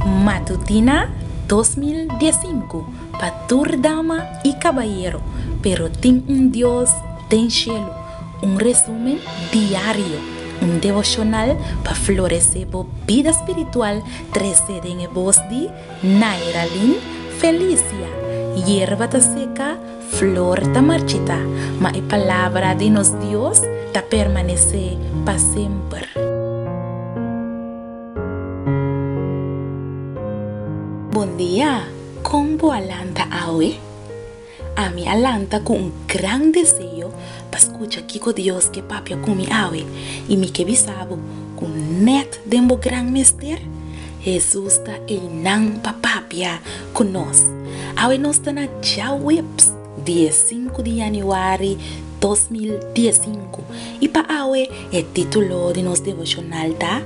Matutina 2015 pa tur dama i kabayero, pero tin un Dios den shelu. Un resumen diario, un devoshonal pa floresé bo bida spiritual trese den e bos di Nairalyn Felicia. Yerba ta seka, flor ta marchitá, ma e palabra di nos Dios ta permanesé pa semper. Bon dia! Kon bo a lanta awe? Ami a lanta ku un gran deseo pa skucha kiko Dios ke papia ku mi awe, i mi ke bisa bo ku nèt den bo gran mester, Hesus ta einan pa papia ku nos. Awe nos ta na djaweps, diesinku di yanüari 2015, i pa awe e título di nos devoshonal ta,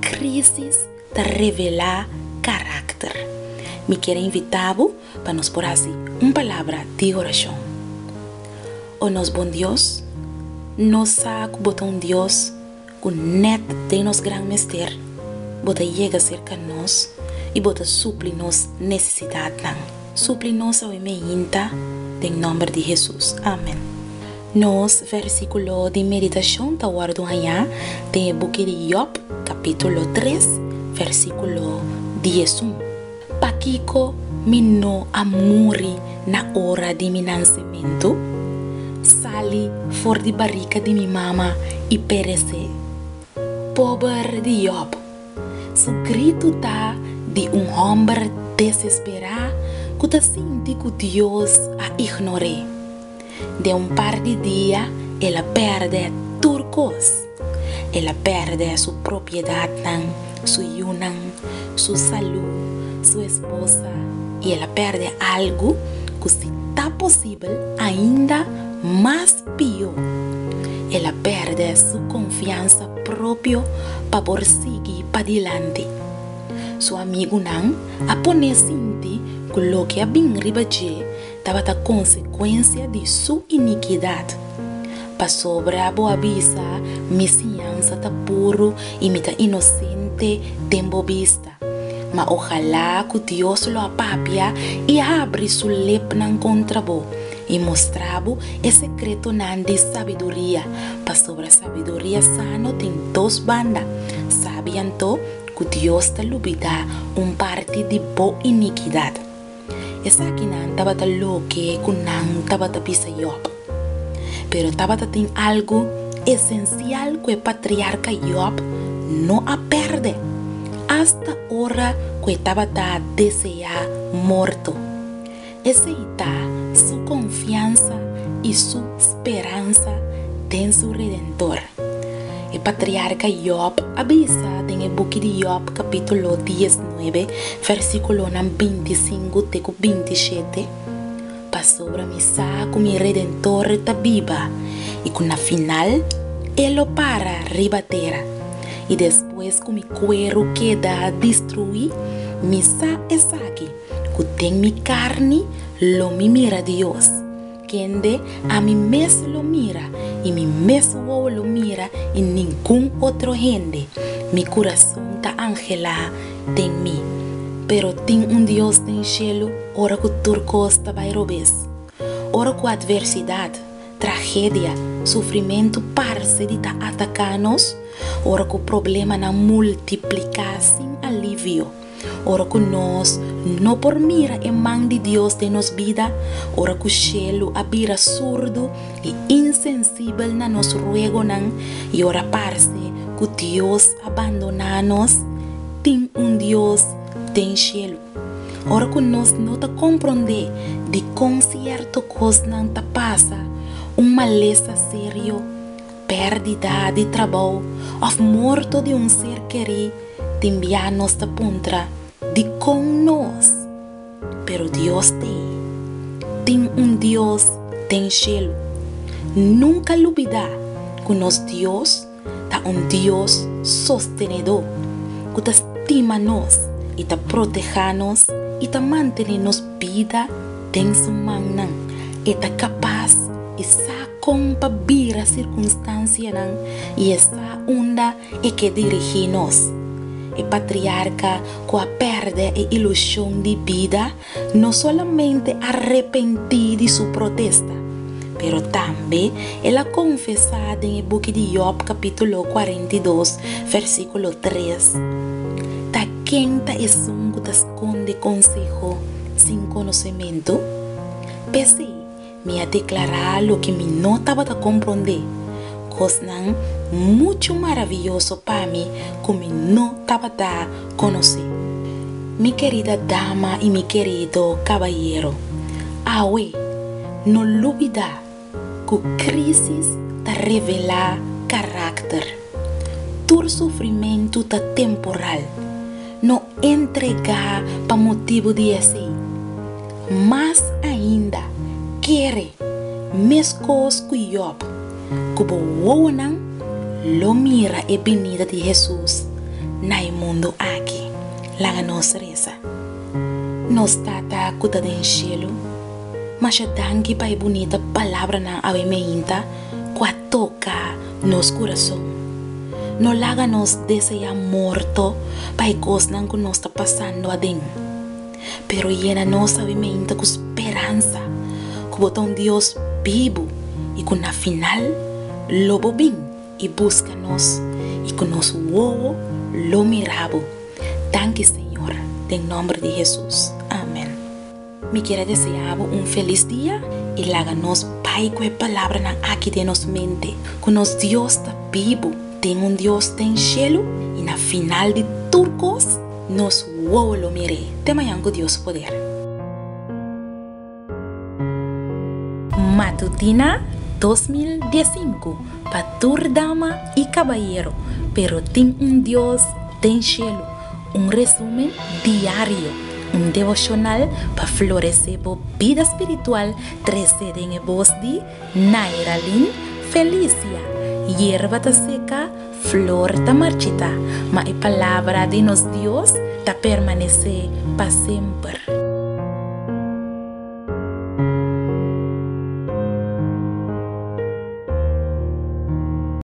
Krísis ta revelá karakter. Mi kier a invitá bo pa nos por hasi un palabra di orashon. O nos bon Dios, nos sa ku bo ta un Dios ku nèt den nos gran mester, bo ta yega serka nos i bo ta supli nos nesesidatnan. Supli nos awe meinta den nòmber di Hesus. Amen. Nos versíkulo di meditashon ta wòrdu hañá den e buki di Yòb, kapítulo tres, versíkulo diesun. Pakiko mi no a muri na ora di mi nansementu? Sali for di barika di mi mama i peresé. Pober di Yòb! Su gritu ta di un hòmber desesperá ku ta sinti ku Dios a ignor'é. Den un par di dia el a pèrdè tur kos. El a pèrdè su propiedatnan, su yunan, su salú, su esposa i el a pèrdè algu ku si ta posibel ainda mas pió, el a pèrdè su konfiansa propio pa por sigui padilanti. Su amigunan a pon'é sinti ku loke a bin riba dje tabata konsekuensia di su inikidat. Pasobra bo a bisa, Mi siñansa ta puru i mi ta inosente den bo bista. Ma ohalá ku Dios lo a papia i habri su lepnan kontra bo i mustra bo e sekretonan di sabiduria, pasobra sabiduria sano tin dos banda. Sabi anto ku Dios ta lubidá un parti di bo inikidat. Esakinan tabata loke ku nan tabata bisa Yòb. Pero tabata tin algu esensial ku e patriarka Yòb no a pèrdè, asta ora ku e tabata deseá morto. Esei ta su konfiansa i su speransa den su Redentor. E patriarka Yòb a bisa den e buki di Yòb kapítulo diesnuebe, versíkulonan bintisinku te ku bintishete, Pasobra mi sa ku mi Redentor ta biba i ku na final e lo para riba tera, i despues ku mi kueru keda destruí, mi sa esaki, ku den mi karni lo mi mira Dios. Kende ami mes lo mira, i mi mes wowo lo mira i ningun otro hende. Mi kurason ta anhelá den mi. Pero tin un Dios den shelu ora ku tur kos ta bai robes. Ora ku atversidat, tragedia, sufrimentu parse di ta ataká nos, ora ku problemanan multipliká sin alivio. Ora ku nos no por mira e man di Dios den nos bida, ora ku shelu a bira surdu i insensibel na nos ruegonan i ora parse ku Dios a bandoná nos, tin un Dios den shelu. Ora ku nos no ta komprondé dikon sierto kosnan ta pasa, un malesa serio, pèrdida di trabou òf morto di un ser kerí, Tin bia nos ta puntra, Dikon nos? Pero Dios t'ei. Tin un Dios den shelu. Nunka lubidá ku nos Dios ta un Dios sostenedó ku ta stima nos i ta protehá nos i ta mantené nos bida den su mannan. E ta kapas i sa kon pa bira sirkunstansianan i e sa unda E ke dirigí nos. E patriarka ku a pèrdè e ilushon di bida no solamente a repentí di su protesta, pero tambe el a konfesá den e buki di Yòb kapítulo 42 versíkulo 3, Ta ken ta esun ku ta skonde konseho sin konosementu? P'esei, Mi a deklará loke mi no tabata komprondé, kosnan muchu maravioso pa mi ku mi no tabata konosé. Mi kerida dama i mi kerido kabayero, awe no lubidá ku krísis ta revelá karakter. Tur sufrimentu ta temporal. No entregá pa motibu di esei. Mas ainda, kere, meskos ku Yòb, ku bo wowonan lo mira e binida di Hesus na e mundu aki. Laga nos resa. Nos Tata ku ta den shelu, masha danki pa e bunita palabranan awe meinta ku a toka nos kurason. No laga nos deseá morto pa e kosnan ku nos ta pasando aden. Pero yena nos sabimentu ku speransa ku bo ta un Dios bibu i ku na final lo bo bin i buska nos i ku nos wowo lo mira bo. Danki Señor, den nomber di Hesus. Amen. Mi kier a desea bo un felis dia i laga nos bai ku e palabranan aki den nos mente, ku nos Dios ta bibu, tin un Dios den shelu i na final di tur kos, Nos wowo lo mir'é te mañan ku Dios su poder. Matutina 2015 pa tur dama i kabayero, pero tin un Dios den shelu, un resumen diario, un devoshonal pa floresé bo bida spiritual trese den e bos di Nairalyn Felicia, Yerba ta seka, flor ta marchita, ma e palabra di nos Dios ta permanesé pa semper.